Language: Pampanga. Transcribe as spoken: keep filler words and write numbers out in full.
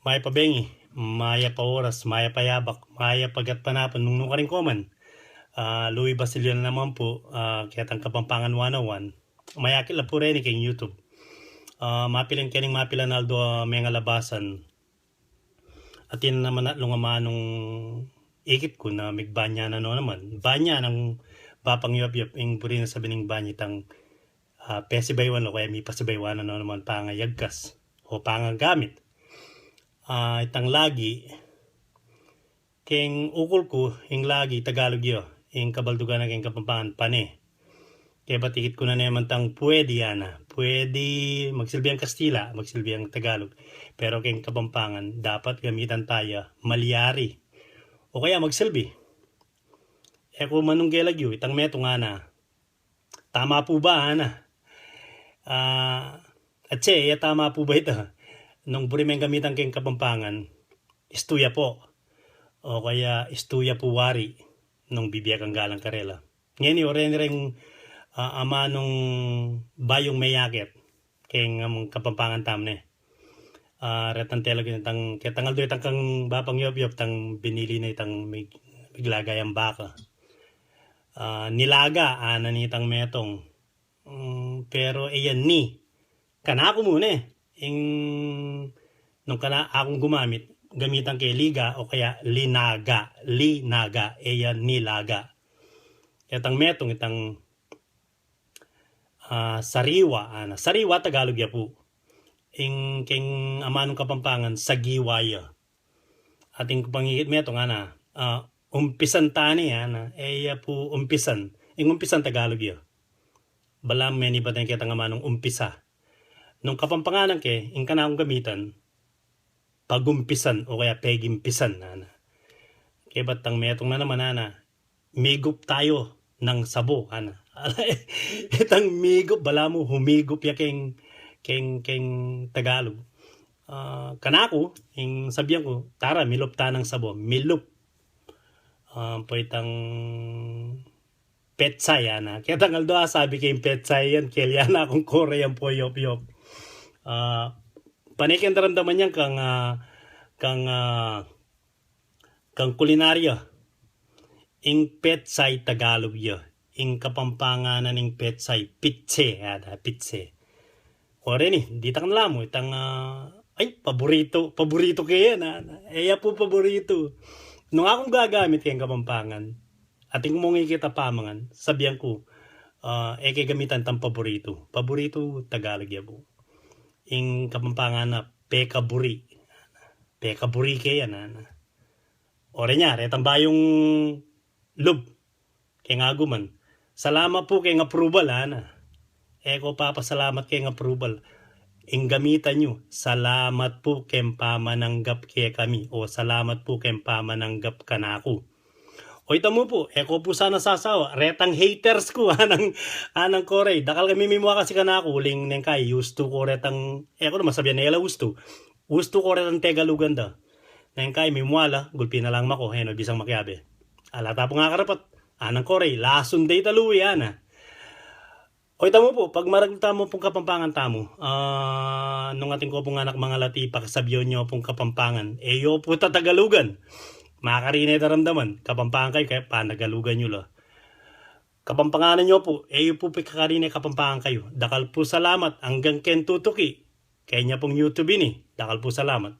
Mayap a bengi, mayap a oras, mayap a yabak, mayap a gatpanapun nung nukarin koman. Ah, Louis Basilio na naman po, ah, ketang Kapampangan one oh one. Mayakit la po reni keng YouTube. Ah, mapilan kening mapilan aldo, ah, mengalabasan. Atin naman atlung amanung ikit ku na migbanya na no naman. Banya nang Bapang Yopyop, ing buri na sabi ning banya itang, ah, pesibaywan o kaya mipasibaywan na no naman pangayagkas o pangagamit. Ah, itang lagi, keng ukul ku, ing lagi, Tagalog ya, ing kabaldugan na keng Kapampangan, pane. Kaya batikit ku na naman tang pwede, ana. Pwede magsilbi ang Kastila, magsilbi ang Tagalog. Pero keng Kapampangan, dapat gamitan taya, malyari. O kaya magsilbi. E ku manung gelagyu, itang metung, ana. Tama pu ba, ana? Ah, atse, e tama pu ba ita? Nung buri meng gamitan keng Kapampangan, istu ya po. O kaya istu ya pu wari, nung bibie kang galang karela. Ngeni, o reni reng, ah, amanung bayung meyakit keng, um, Kapampangan tamu ne. Ah, retang telag itang, ketang aldo itang kang Bapang Yopyop, itang binili na itang mig-, miglaga yang baka. Ah, nilaga, ana nitang metung. Mm, pero e ya ni. Kanaku mu ne. Ing, nung kanakung gumamit, gamitan ke liga o kaya linaga, linaga, e ya nilaga. Ketang metung, itang, ah, sariwa, ana. Sariwa, Tagalog ya pu. Ing keng amanung Kapampangan, sagiwa ya. Atin ku pang ikit metung, ana, ah, umpisan tani, ana. E ya pu umpisan. Ing umpisan, Tagalog ya. Balamu menibat ketang amanung umpisa. Nung Kapampanganan ke, ing kanakung gamitan, pagumpisan o kaya pegimpisan, ana. Kebat tang metung na naman, ana, migup tayo ng sabo, ana. Itang migup, balamu humigup ya keng, keng, keng Tagalog. Ah, kanaku, ing sabian ku, tara, milup ta ng sabo, milup. Ah, ampo itang petsay, ana. Ketang aldo, ah, sabi keng petsay yan, kelian na kung kore yan po, Yopyop. Ah, pane keng daramdaman yan kang, ah, kang, ah, kang kulinarya. Ing petsay, Tagalog ya. Ing Kapampanganan ning petsay, pitse, ada, pitse. O reni, ditak na la mu, itang, ah, ay, paborito, paborito ke yan, ah. E ya pu paborito. Nung akung gagamit keng Kapampangan, atin ku mung ikit a pamangan, sabian ku, ah, e ke gamitan tang paborito. Paborito, Tagalog ya pu. Ing Kapampangan na pekaburi. Pekaburi ke yan, ana. O reni, retang bayung lub keng aguman. Salamat pu keng approval, ana. E ku papasalamat keng approval. Ing gamitan yu, salamat pu keng pamananggap kekami, o salamat pu keng pamananggap kanaku. O ita mu pu, e ku pu sana sasawa, retang haters ku, anang, anang kore. Dakal kami mimua kasi kanaku, uling neng kai, ustu ku retang, e ku naman sabian ne la ustu. Ustu ku retang Tegalugan da. Neng kai, mimua la, gulpi na lang mako, e no bisang makiabe. Ala ta pu nga karapat, anang kore, lasun da ita luwi, ana. O ita mu pu, pagmaragul tamu pung Kapampangan tamu. Ah, nung atin ku pung anak mangalati, pakasabian yu pung Kapampangan. E yu pu tatagalugan. Makarine daramdaman, Kapampangan kayu, kaya panagalugan yu la. Kapampanganan yu pu, e yu pu pikakarine Kapampangan kayu. Dakal pu salamat, anggang keng tutuki. Kenya pung YouTube ini, dakal pu salamat.